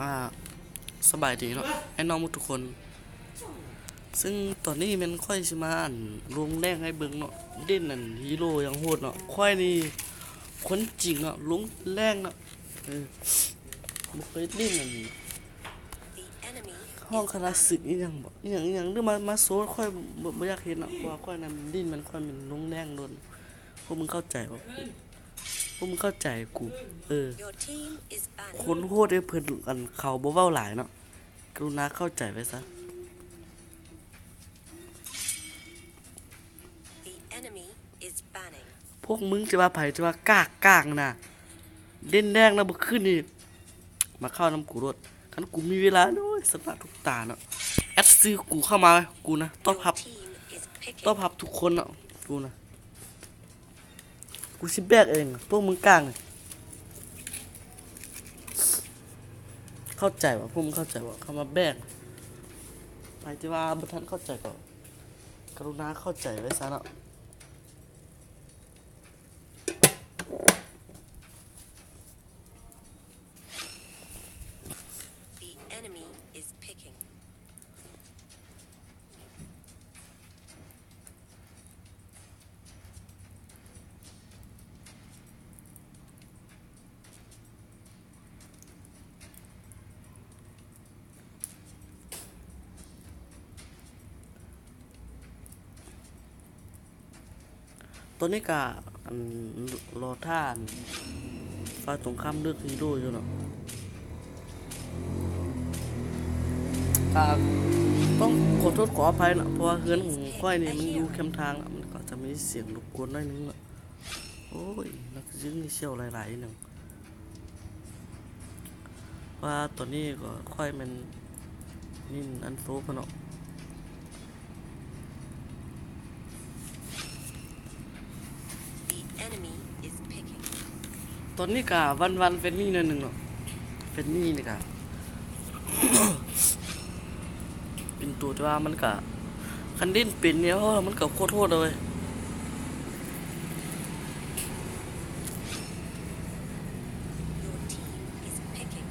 ອ່າ ສະບາຍດີເນາະ ອ້າຍນ້ອງໝົດທຸກຄົນ. ຊຶ່ງຕອນນີ້ແມ່ນຂ້ອຍຊິມາ ອັນ ລົງແລງໃຫ້ເບິ່ງເນາະ ຫຼິ້ນ ອັນ ຮີໂຣຢ່າງໂຫດເນາະ. ຂ້ອຍນີ້ຄົນຈິງເນາະ ລົງແລງເນາະ ເອີ ບໍ່ເຄີຍຫຼິ້ນ ອັນ ຫ້ອງຄະນະສຶກອີ່ຫຍັງບໍ ອີ່ຫຍັງອີ່ຫຍັງ ຫຼືມາ ມາໂຊ ຂ້ອຍບໍ່ ບໍ່ຢາກເຮັດເນາະ ເພາະວ່າຂ້ອຍນັ້ນຫຼິ້ນແມ່ນ ຂ້ອຍແມ່ນລົງແລງໂດນ. ພວກມຶງເຂົ້າໃຈບໍ່? ພວກມຶງເຂົ້າໃຈກູ ເອີ Your team is banned. ຄົນໂຫດເດ້ ເພິ່ນ ອັນ ເຂົາບໍ່ເວົ້າຫຼາຍເນາະ ກະລຸນາເຂົ້າໃຈໄວ້ຊະ. The enemy is banning. ພວກມຶງຈະວ່າໃຜ ຈະວ່າກາກ ກາກນະ ຫຼິ້ນແລງນະ ບໍ່ຂຶ້ນນີ້ ມາເຂົ້ານຳກູໂລດ. ຄັນກູມີເວລາ ໂອ້ຍ ຊະນະທຸກຕາເນາະ. ແອັດຊື່ກູເຂົ້າມາ ກູນະ ຕອບຮັບ Your team is picking. ຕອບຮັບທຸກຄົນເນາະ ກູນະ. ກູຊິແບກເອງ ພວກມຶງກາງນີ້ ເຂົ້າໃຈບໍ່? ພວກມຶງເຂົ້າໃຈບໍ່? ຄຳວ່າແບກ ໃຜທີ່ວ່າບໍ່ທັນເຂົ້າໃຈກໍກະລຸນາເຂົ້າໃຈໄວ້ຊະເນາະ. The enemy is picking. ຕອນນີ້ກະ ອັນ ລໍຖ້າ ອັນ ຝ່າຍຕົງຂ້າມເລືອກຮີໂຣຢູ່ເນາະ. ກະຕ້ອງຂໍໂທດຂໍອະໄພເນາະ ເພາະວ່າເຮືອນຂອງຂ້ອຍນີ້ມັນຢູ່ແຄມທາງ ມັນກໍຈະມີສຽງລົບກວນໜ້ອຍໜຶ່ງເນາະ. ໂອ້ຍ ນັກຍິງນີ້ສ່ຽວຫຼາຍໆໜຶ່ງ. ວ່າຕອນນີ້ກໍຂ້ອຍແມ່ນນິນອັນໂຊພຸ້ນເນາະ. The enemy is picking. ຕອນນີ້ກະວັນໆເຟນນີ້ໜ້ອຍໜຶ່ງເນາະ. ເຟນນີ້ນີ້ກະ ເປັນໂຕທີ່ວ່າມັນກະ ຄັນຫຼິ້ນເປັນນີ້ ໂອ້ ມັນກະໂຄດໂຫດເລີຍ. Your team is picking.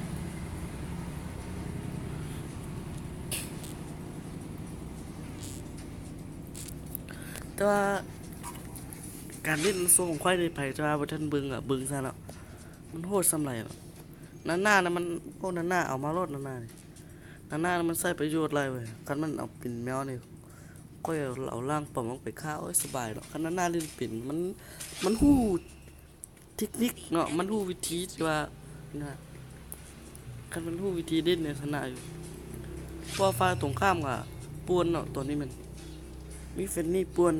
ແຕ່ວ່າການຫຼິ້ນໂຊຂອງຂ້ອຍນີ້ ໃຜທີ່ວ່າບໍ່ທັນເບິ່ງກະເບິ່ງຊະເນາະ. ມັນໂຫດສ່ຳໃດເນາະ. ນານານະມັນ ໂອ້ ນານາເອົາມາໂລດ ນານານີ້ ນານານະມັນໃຊ້ປະໂຫຍດຫຼາຍເວີຍ. ຄັນມັນເອົາເປັນແມວນີ້ ຂ້ອຍເອົາ ເອົາລ່າງປ້ອມອອກໄປຂ້າ ໂອ້ຍ ສະບາຍເນາະ. ຄັນນານາຫຼິ້ນເປັນ ມັນ ມັນຮູ້ເທັກນິກເນາະ ມັນຮູ້ວິທີທີ່ວ່ານະ ຄັນມັນຮູ້ວິທີຫຼິ້ນນີ້ຊະນະຢູ່. ເພາະວ່າຝ່າຍຕົງຂ້າມກະປ່ວນເນາະ ຕອນນີ້ແມ່ນມີເຟນນີ້ປ່ວນ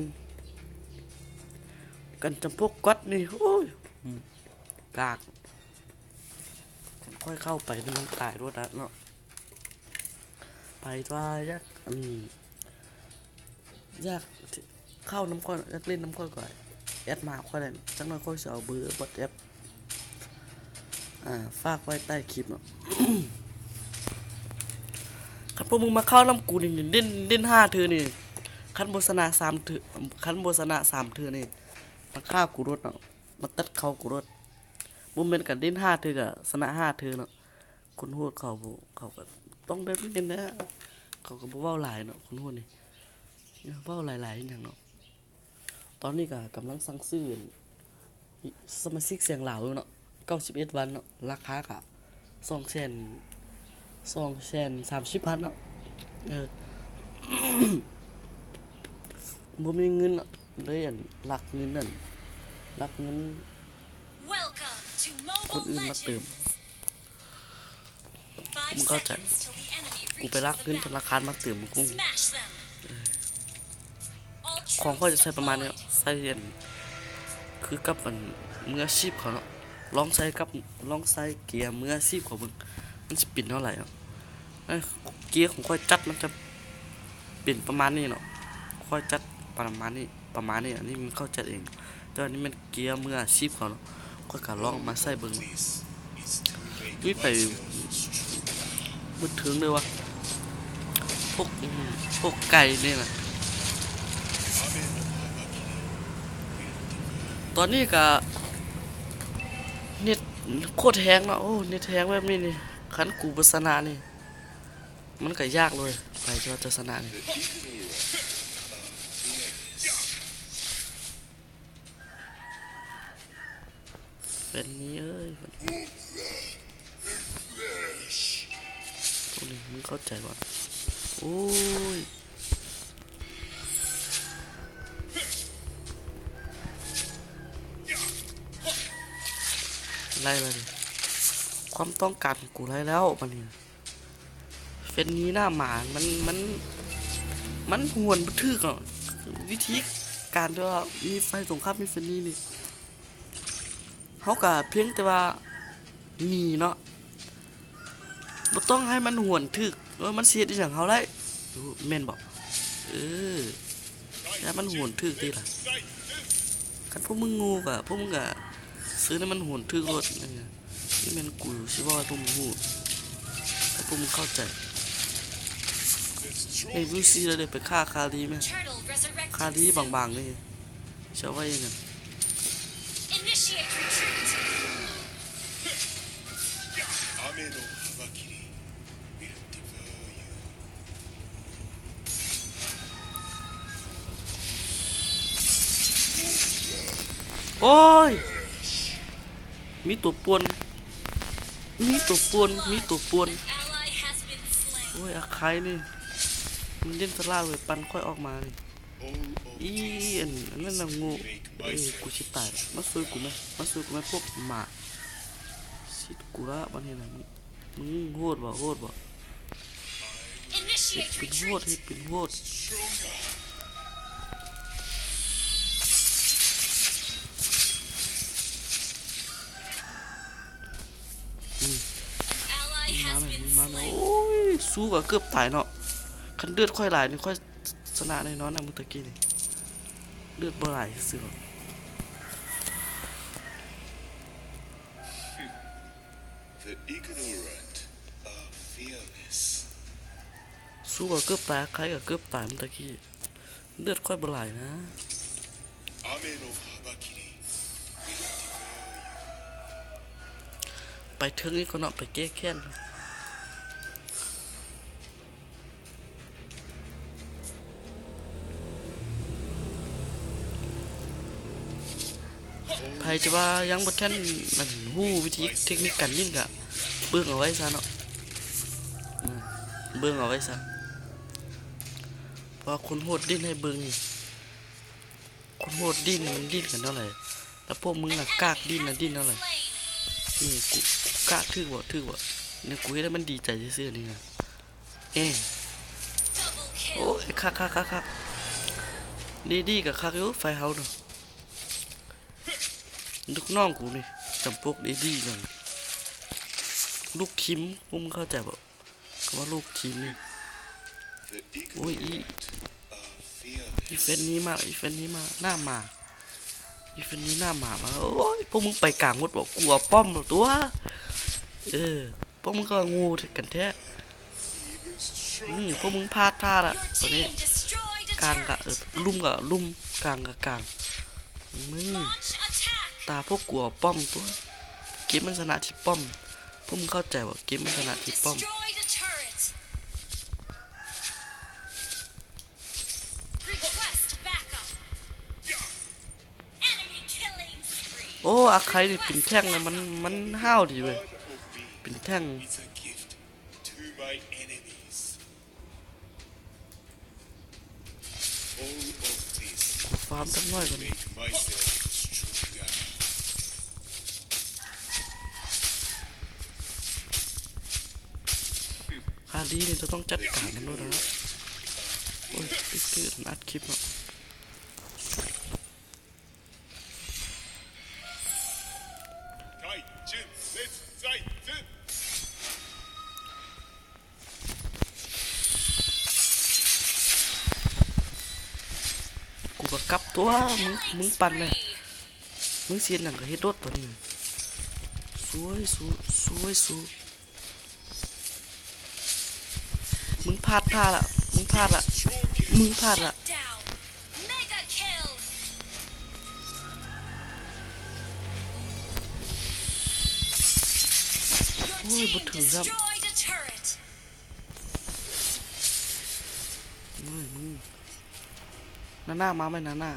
ກັນຈຳພວກກັອດນີ້ ໂອ້ຍ ກາກ. ຂ້ອຍເຂົ້າໄປນີ້ມັນຕາຍໂລດລະເນາະ. ໃຜວ່າຢາກ ອັນ ຢາກເຂົ້ານຳຂ້ອຍ ຢາກຫຼິ້ນນຳຂ້ອຍກໍແອັດມາຫາຂ້ອຍໄດ້. ຈັກໜ້ອຍຂ້ອຍຊິເອົາເບີ WhatsApp ອ່າ ຝາກໄວ້ໃຕ້ຄລິບເນາະ. ຄັນພວກມຶງມາເຂົ້ານຳກູນີ້ ຫຼິ້ນ ຫຼິ້ນຫ້າເທື່ອນີ້ ຄັນບໍ່ຊະນະສາມເທື່ອ ຄັນບໍ່ຊະນະສາມເທື່ອນີ້ ມາຂ້າກູໂລດເນາະ ມາຕັດເຂົ້າກູໂລດ. ບໍ່ແມ່ນກະຫຼິ້ນຫ້າເທື່ອກະຊະນະຫ້າເທື່ອເນາະ. ຄົນໂຫດເຂົາ ເຂົາກະຕ້ອງແບບນີ້ແຫຼະ ເຂົາກະບໍ່ເວົ້າຫຼາຍເນາະ ຄົນໂຫດນີ້ ເວົ້າຫຼາຍໆອີ່ຫຍັງເນາະ. ຕອນນີ້ກະກຳລັງສັ່ງຊື້ສະມາຊິກສຽງຫຼາວຢູ່ເນາະ ເກົ້າສິບເອັດວັນເນາະ ລາຄາກະສອງແສນ ສອງແສນສາມສິບພັນເນາະ. ເອີ ບໍ່ມີເງິນເນາະ ເລີຍ ອັນ ລັກເງິນ ອັນ ລັກເງິນ Welcome to Mobile ຄົນອື່ນມາເຕີມ. Legends. ມຶງເຂົ້າໃຈ Five seconds till the enemy ກູໄປລັກເງິນ reaches the ທະນາຄານມາເຕີມກູ battlefield. Smash them. ຂອງຂ້ອຍຈະໃຊ້ປະມານນີ້ເນາະ ໃຊ້ອັນ ຄືກັບອັນມືອາຊີບເຂົາເນາະ. ລອງໃຊ້ກັບ ລອງໃຊ້ເກຍມືອາຊີບເຂົາເບິ່ງ ມັນຊິເປັນແນວໃດເນາະ. ເກຍຂອງຂ້ອຍຈັດມັນຈະເປັນປະມານນີ້ເນາະ ຂ້ອຍຈັດປະມານນີ້ ປະມານນີ້ ອັນນີ້ມັນເຂົ້າຈັດເອງ ແຕ່ວ່ານີ້ແມ່ນເກຍມືອາຊີບເຂົາເນາະ. ຂ້ອຍກະລອງເອົາມາໃຊ້ເບິ່ງ. ອຸ້ຍ ໄປໝົດເທິງເລີຍວະ ພວກ ພວກໄກ່ນີ້ນະ. ຕອນນີ້ກະເນັດໂຄດແຮງເນາະ. ໂອ້ ເນັດແຮງແບບນີ້ນີ້ ຄັນກູບໍ່ຊະນະນີ້ ມັນກະຍາກເລີຍ ໃຜທີ່ວ່າຈະຊະນະນີ້. ເປັນນີ້ເອີຍ ພວກນີ້ ມຶງເຂົ້າໃຈບໍ່? ໂອ້ຍ ໄລ່ແລ້ວນີ້ ຄວາມຕ້ອງການຂອງກູໄລ່ແລ້ວບາດນີ້. ເຟນນີ້ໜ້າໝາ ມັນ ມັນ ມັນຫວນບໍ່ຖືກເນາະ. ວິທີການທີ່ວ່າມີໄຟສົງຄາມມີເຟນນີ້ນີ້ ເຮົາກະພຽງແຕ່ວ່າໜີເນາະ ບໍ່ຕ້ອງໃຫ້ມັນຫວນຖືກ ເອີ ມັນຊິເຮັດອີ່ຫຍັງເຮົາໄດ້ ແມ່ນບໍ່? ເອີ ຢ່າມັນຫວນຖືກຕິລະ. ຄັນພວກມຶງໂງ່ກະ ພວກມຶງກະຊື້ໃຫ້ມັນຫວນຖືກໂລດ. ນີ້ແມ່ນກູຊິເວົ້າໃຫ້ພວກມຶງຮູ້ ໃຫ້ພວກມຶງເຂົ້າໃຈ. ເອີ ເອັມ ຢູ ຊີ ແລ້ວເດີ ໄປຂ້າຄາລີແມ່ ຄາລີບາງໆນີ້ ຊິເອົາໄວ້ຫຍັງ? Initiate retreat. ໂອ້ຍ ມີຕົວປ່ວນ ມີຕົວປ່ວນ ມີຕົວປ່ວນ. Ally has been slain. ໂອ້ຍ ອາໄຄນີ້ ມັນຫຼິ້ນສະຫຼາດເວີຍ ປັ່ນຂ້ອຍອອກມານີ້. ອີ ອັນ ອັນນັ້ນນະໂງ່ ເອີ ກູຊິຕາຍ ມາຊ່ວຍກູແມ ມາຊ່ວຍກູແມ ພວກໝາ ຊິດກູລະບາດນີ້ນະ. ມຶງ ມຶງໂຫດບໍ່ ໂຫດບໍ່? ເຮັດເປັນໂຫດ ເຮັດເປັນໂຫດ. ອືມ Ally has been slain. ໂອ້ຍ ສູ້ກະເກືອບຕາຍເນາະ. ຄັນເລືອດຂ້ອຍຫຼາຍນີ້ ຂ້ອຍຊະນະແນ່ນອນນະ ມື້ຕະກີ້ນີ້ ເລືອດບໍ່ຫຼາຍຊື່ໆ. The ignorant are fearless. ສູ້ກະເກືອບຕາຍ ໃຄກະເກືອບຕາຍມື້ຕະກີ້ ເລືອດຂ້ອຍບໍ່ຫຼາຍນະ. ໄປເທິງອີກກ່ອນເນາະ ໄປແກ້ແຄ້ນ. ໃຜທີ່ວ່າຍັງບໍ່ທັນ ອັນ ຮູ້ວິທີເທັກນິກການຫຼິ້ນກະເບິ່ງເອົາໄວ້ຊະເນາະ ເບິ່ງເອົາໄວ້ຊະ ເພາະວ່າຄົນໂຫດຫຼິ້ນໃຫ້ເບິ່ງນີ້ ຄົນໂຫດຫຼິ້ນມັນຫຼິ້ນກັນແນວໃດ ແລ້ວພວກມຶງນະກາກຫຼິ້ນນະຫຼິ້ນແນວໃດ? ນີ້ ກູ ກູກາກຖືກບໍ່ ຖືກບໍ່? ນີ້ ກູເຮັດໃຫ້ມັນດີໃຈຊື່ໆ ນີ້ນະ. ເອ ໂອ້ຍ ຄັກໆໆໆ ດີໆ ກະຄັກຢູ່ ໄຟເຮົານະ. ລູກນ້ອງກູນີ້ ຈຳປົກເອດີນັ້ນ ລູກຄິມ ພວກມຶງເຂົ້າໃຈບໍ່ ຄຳວ່າລູກຄິມນີ້? ໂອ້ຍ ອີ ອີເຟນນີ້ມາ ອີເຟນນີ້ມາ ໜ້າໝາ ອີເຟນນີ້ໜ້າໝາມາ. ໂອ້ຍ ພວກມຶງໄປກາງໝົດບໍ່ ກູເອົາປ້ອມແລ້ວຕົວະ. ເອີ ພວກມຶງກະໂງ່ກັນແທ້. ອືມ ພວກມຶງພາດທ່າລະ ຕອນນີ້ ກາງກະ ເອີ ລຸ່ມກະລຸ່ມ ກາງກະກາງ. ມຶງ ຕາພວກກູເອົາປ້ອມຕົວະ ເກມມັນຊະນະທີ່ປ້ອມ. ພວກມຶງເຂົ້າໃຈບໍ່ ເກມມັນຊະນະທີ່ປ້ອມ. Request backup. Enemy killing spree. ໂອ້ ອາໄຄນີ້ເປັນແທ້ງນະ ມັນ ມັນຫ້າວດີເວີຍ ເປັນແທ້ງ. It's a gift to my enemies. All of this ຟາມຈັກໜ້ອຍກ່ອນ to make myself stronger. ຄາດີນີ້ຈະຕ້ອງຈັດການນຳໂລດແລ້ວ. ໂອ້ຍ ຕິດຄືອັດຄລິບເນາະ. ກູກະກັບຕົວະ ມຶງ ມຶງປັ່ນແຫຼະ ມຶງຊິເຮັດຫຍັງກະເຮັດໂລດຕອນນີ້. ສວຍ ສວຍ ສວຍ. ມຶງພາດທ່າລະ ມຶງພາດລະ ມຶງພາດລະ. Mega kill. Your ໂອ້ຍ ບໍ່ຖືກຊ້ຳ. Destroyed a turret. ໂອ້ຍ ມຶງ ນານາ ມາໄໝ ນານາ.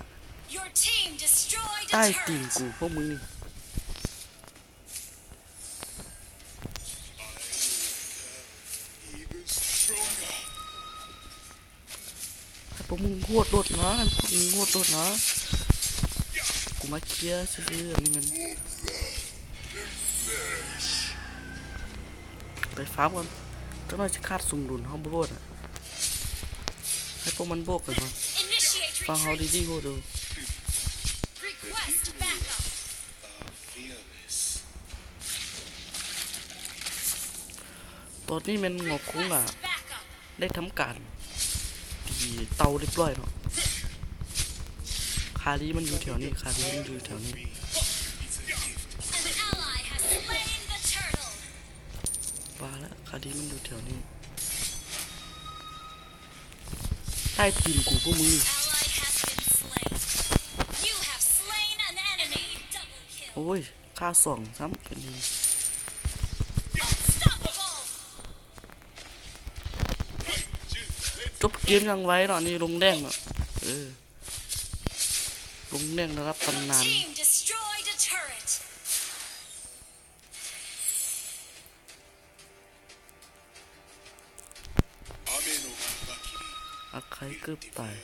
Your team destroyed a turret. ໃຕ້ຕີນກູ ພວກມຶງນີ້. ໃຫ້ພວກມຶງໂຫດໂລດນະ ພວກມຶງໂຫດໂລດນະ. ກູມາເຄຍຊື່ໆ ອັນນີ້ແມ່ນ ໄປຟາມກ່ອນ ຈັກໜ້ອຍຊິຂາດສົມດຸນ ເຮົາບໍ່ໂຫດອະ. ໃຫ້ພວກມັນບວກກັນກ່ອນ. ຟັງເຮົາດີໆ ໂຫດເດີ. Request backup. ຕອນນີ້ແມ່ນງົວຄຸງອະ ໄດ້ທຳການຕີເຕົ່າຮຽບຮ້ອຍເນາະ. ຄາລີມັນຢູ່ແຖວນີ້ ຄາລີມັນຢູ່ແຖວນີ້. An ally has slain the turtle. ວ່າລະ ຄາລີມັນຢູ່ແຖວນີ້. ໃຕ້ຕີນກູພວກມຶງ. Ally has been slain. You have slain an enemy. Double kill. ໂອ້ຍ ຂ້າສອງຊ້ຳ ເປັນ Unstoppable. ຈົບເກມຢ່າງໄວເນາະ ນີ້ລົງແດງເນາະ. ເອີ ລົງແດງລະດັບຕຳນານ. Team destroyed a turret. ອາໄຄເກືອບຕາຍ.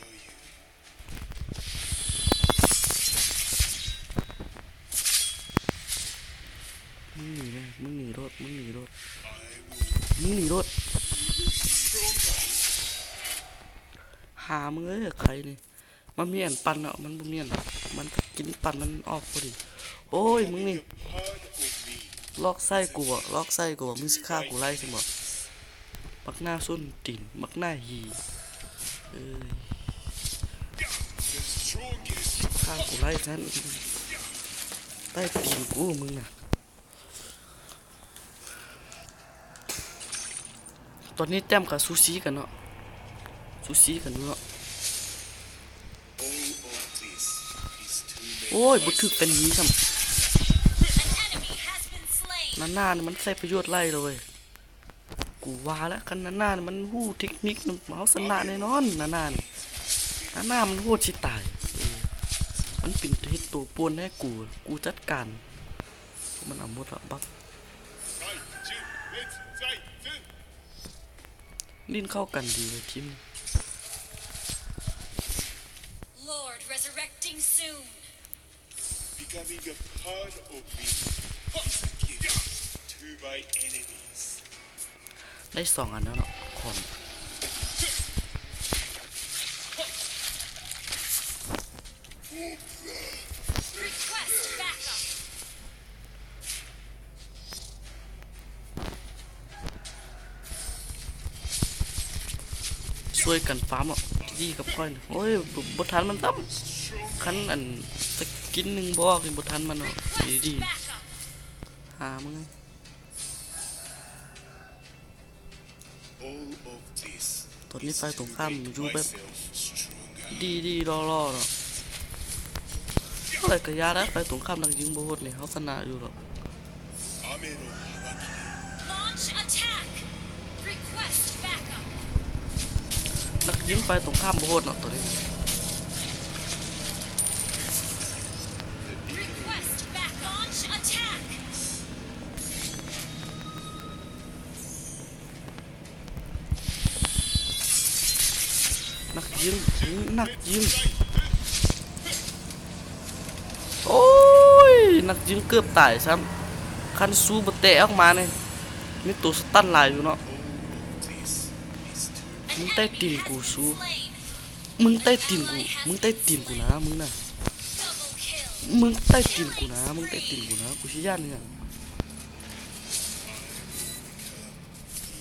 ມຶງໜີແມ່ ມຶງໜີໂລດ ມຶງໜີໂລດ ມຶງໜີໂລດ. ຫາ ມຶງເອີຍ ໄຄນີ້. ມັນມີອັນປັ່ນເນາະ ມັນບໍ່ມີອັນ ມັນກິນປັ່ນມັນອອກພໍດີ. ໂອ້ຍ ມຶງນີ້ ລອກໃສ່ກູບໍ ລອກໃສ່ກູບໍ ມຶງຊິຂ້າກູໄລ່ຊັ້ນບໍ? ບັກໜ້າສົ້ນຕີນ ບັກໜ້າຫີ ເອີຍ ຂ້າກູໄລ່ຊັ້ນ ໃຕ້ຕີນກູມຶງນະ. ຕອນນີ້ແຕ້ມກະສູສີກັນເນາະ ສູສີກັນຢູ່ເນາະ. ໂອ້ຍ ບໍ່ຖືກເປັນໜີຊ້ຳ. ນານານີ້ມັນໃຊ້ປະໂຫຍດຫຼາຍເລີຍ. ກູວ່າລະ ຄັນນານານີ້ມັນຮູ້ເຕັກນິກນຳ ເຮົາຊະນະແນ່ນອນ. ນານານີ້ ນານາມັນໂຫດຊິຕາຍ. ເອີ ມັນເປັນເຮັດໂຕປ່ວນໃຫ້ກູ ກູຈັດການ. ມັນເອົາໝົດລະບັບ ຫຼິ້ນເຂົ້າກັນດີເລີຍທີມ. Lord resurrecting soon. Becoming a part of me is a gift to my enemies. ໄດ້ສອງອັນແລ້ວເນາະ ຂອງ Request backup. ຊ່ວຍກັນຟາມເນາະ ດີໆ ກັບຂ້ອຍ. ໂອ້ຍ ບໍ່ ບໍ່ທັນມັນຊ້ຳ. ຄັນອັນສະກິນໜຶ່ງບໍ່ອອກນີ້ ບໍ່ທັນມັນເນາະ ດີໆ. ຫາມຶງ. ຕອນນີ້ຝ່າຍຕົງຂ້າມຢູ່ແບບດີໆ ຫຼໍ່ໆ ເນາະ. ເທົ່າໃດກະຢ່າໄດ໋ ຝ່າຍຕົງຂ້າມນັກຍິງບໍ່ໂຫດນີ້ ເຮົາຊະນະຢູ່ດອກ. Launch attack. Request backup. ນັກຍິງຝ່າຍຕົງຂ້າມບໍ່ໂຫດເນາະ ຕອນນີ້. Request backup. Launch attack. ນັກຍິງ ນັກຍິງ ໂອ້ຍ ນັກຍິງເກືອບຕາຍຊ້ຳ. ຄັນຊູບໍ່ແຕະອອກມານີ້ ມີໂຕສະຕັນຫຼາຍຢູ່ເນາະ. ມຶງໃຕ້ຕີນກູຊູ ມຶງໃຕ້ຕີນກູ ມຶງໃຕ້ຕີນກູນະ ມຶງນະ ມຶງໃຕ້ຕີນກູນະ ມຶງໃຕ້ຕີນກູນະ ກູຊິຢ້ານຫຍັງ?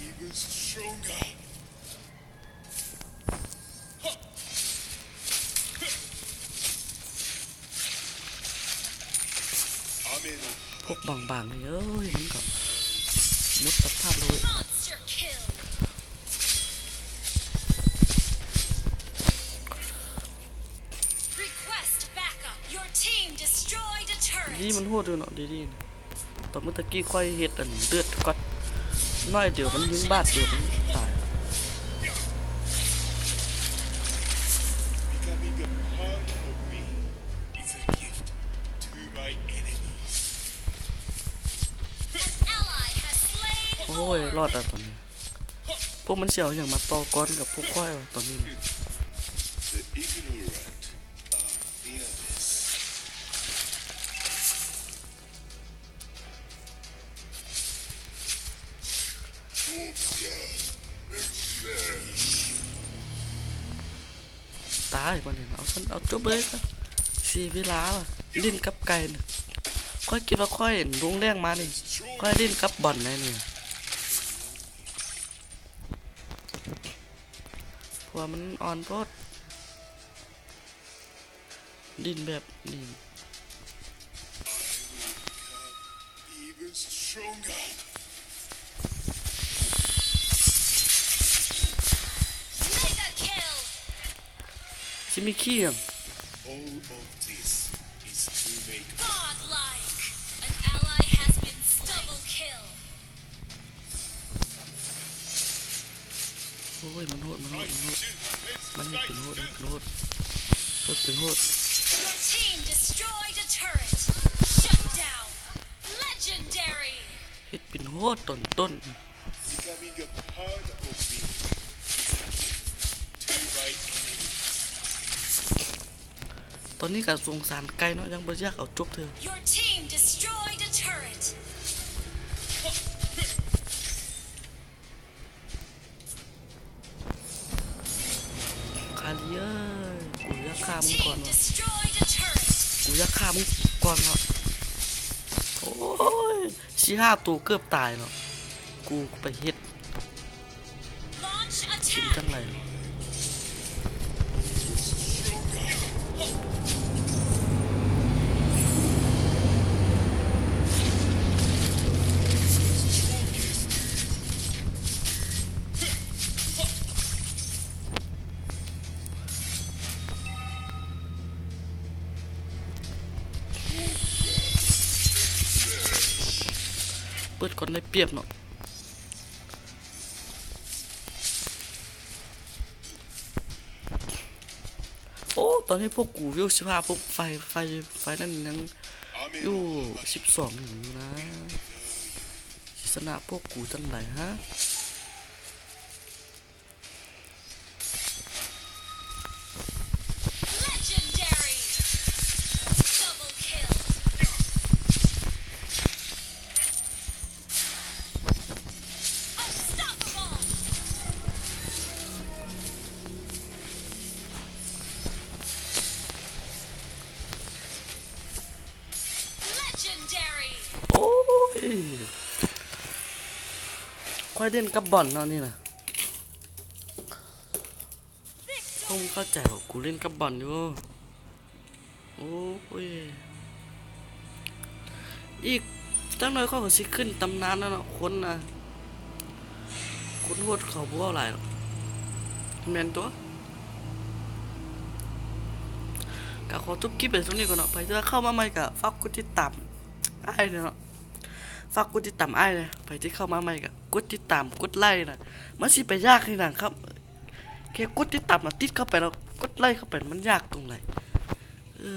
Even stronger. ພວກບາງໆ ນີ້ເອີຍ ມັນກໍໝົດສະພາບເລີຍ. Monster kill. Request backup. Your team destroyed a turret. ດີ ມັນໂຫດຢູ່ເນາະ ດີໆ ຕອນມື້ຕະກີ້ຂ້ອຍເຮັດອັນເລືອດກ່ອນ ໜ້ອຍດຽວມັນຍິງບາດດຽວມັນຕາຍ. ໂອ້ຍ ລອດແລ້ວຕອນນີ້. ພວກມັນຊິເອົາຫຍັງມາຕໍ່ກອນກັບພວກຂ້ອຍວະຕອນນີ້ນະ? The ignorant are fearless. ຕາຍບາດນີ້ ເອົາຊັ້ນ ເອົາຈົບເລີຍຊະ ເສຍເວລາວະ ຫຼິ້ນກັບໄກ່ນະ. ຂ້ອຍຄິດວ່າຂ້ອຍລົງແລງມານີ້ ຂ້ອຍຫຼິ້ນກັບບອນໄດ໋ນີ້ ເພາະວ່າມັນອ່ອນໂພດ. ຫຼິ້ນແບບນີ້ ຊິມີຂີ້ຫຍັງ? All of this is to make godlike. An ally has been double kill. ໂອ້ຍ ມັນໂຫດ ມັນໂຫດ ມັນໂຫດ ມັນເຮັດເປັນໂຫດ ເຮັດເປັນໂຫດ ເຮັດເປັນໂຫດ Your team destroyed a turret. Shut down. Legendary. ເຮັດເປັນໂຫດຕອນຕົ້ນ. Becoming a part of me is a gift to my enemies. ຕອນນີ້ກໍສົງສານໄກ່ເນາະ ຍັງບໍ່ຢາກເອົາຈົບເທື່ອ. Your team destroyed a turret. ຄາລີເອີຍ ກູຢາກຂ້າມຶງກ່ອນວະ Team destroyed a turret. ກູຢາກຂ້າມຶງກ່ອນວະ. ໂອ້ຍ ສີ່ຫ້າໂຕເກືອບຕາຍເນາະ ກູໄປເຮັດ Launch attack. ເປັນຈັ່ງໃດ? ເປີດກ່ອນໄດ້ປຽບເນາະ. ໂອ້ ຕອນນີ້ພວກກູເວວສິບຫ້າ ພວກໄຟ ໄຟ ໄຟນັ້ນຍັງຢູ່ສິບສອງຢູ່ນະ ຊິຊະນະພວກກູຈັ່ງໃດຫະ? Legendary. Double kill. Unstoppable. Legendary. ໂອ້ຍ ຂ້ອຍຫຼິ້ນກັບບອນເນາະນີ້ນະ. ເຮົາບໍ່ເຂົ້າໃຈວ່າ ກູຫຼິ້ນກັບບອນຢູ່. ໂອ້ຍ ອີກຈັກໜ້ອຍຂ້ອຍກໍຊິຂຶ້ນຕຳນານແລ້ວເນາະ. ຄົນນະ ຄົນໂຫດເຂົາບໍ່ເວົ້າຫຼາຍດອກ. ແມ່ນຕົວະ. ກໍຂໍຈົບຄລິບໄປສ່ຳນີ້ກ່ອນເນາະ. ໃຜທີ່ວ່າເຂົ້າມາໃໝ່ກໍຝາກກົດຕິດຕາມອ້າຍແດ່ເນາະ. ຝາກກົດຕິດຕາມອ້າຍແດ່. ໃຜທີ່ເຂົ້າມາໃໝ່ກໍກົດຕິດຕາມ ກົດໄລນະ. ມັນຊິໄປຍາກອີຫຍັງຄັບ. ແຄ່ກົດຕິດຕາມ ຕິດເຂົ້າໄປແລ້ວກົດໄລເຂົ້າໄປ ມັນຍາກຕົງໃດ? ເອີ.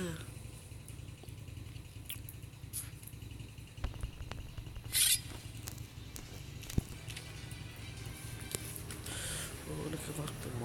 ໂອ້ ນີ້ຄືໝາກແຕງໂມ.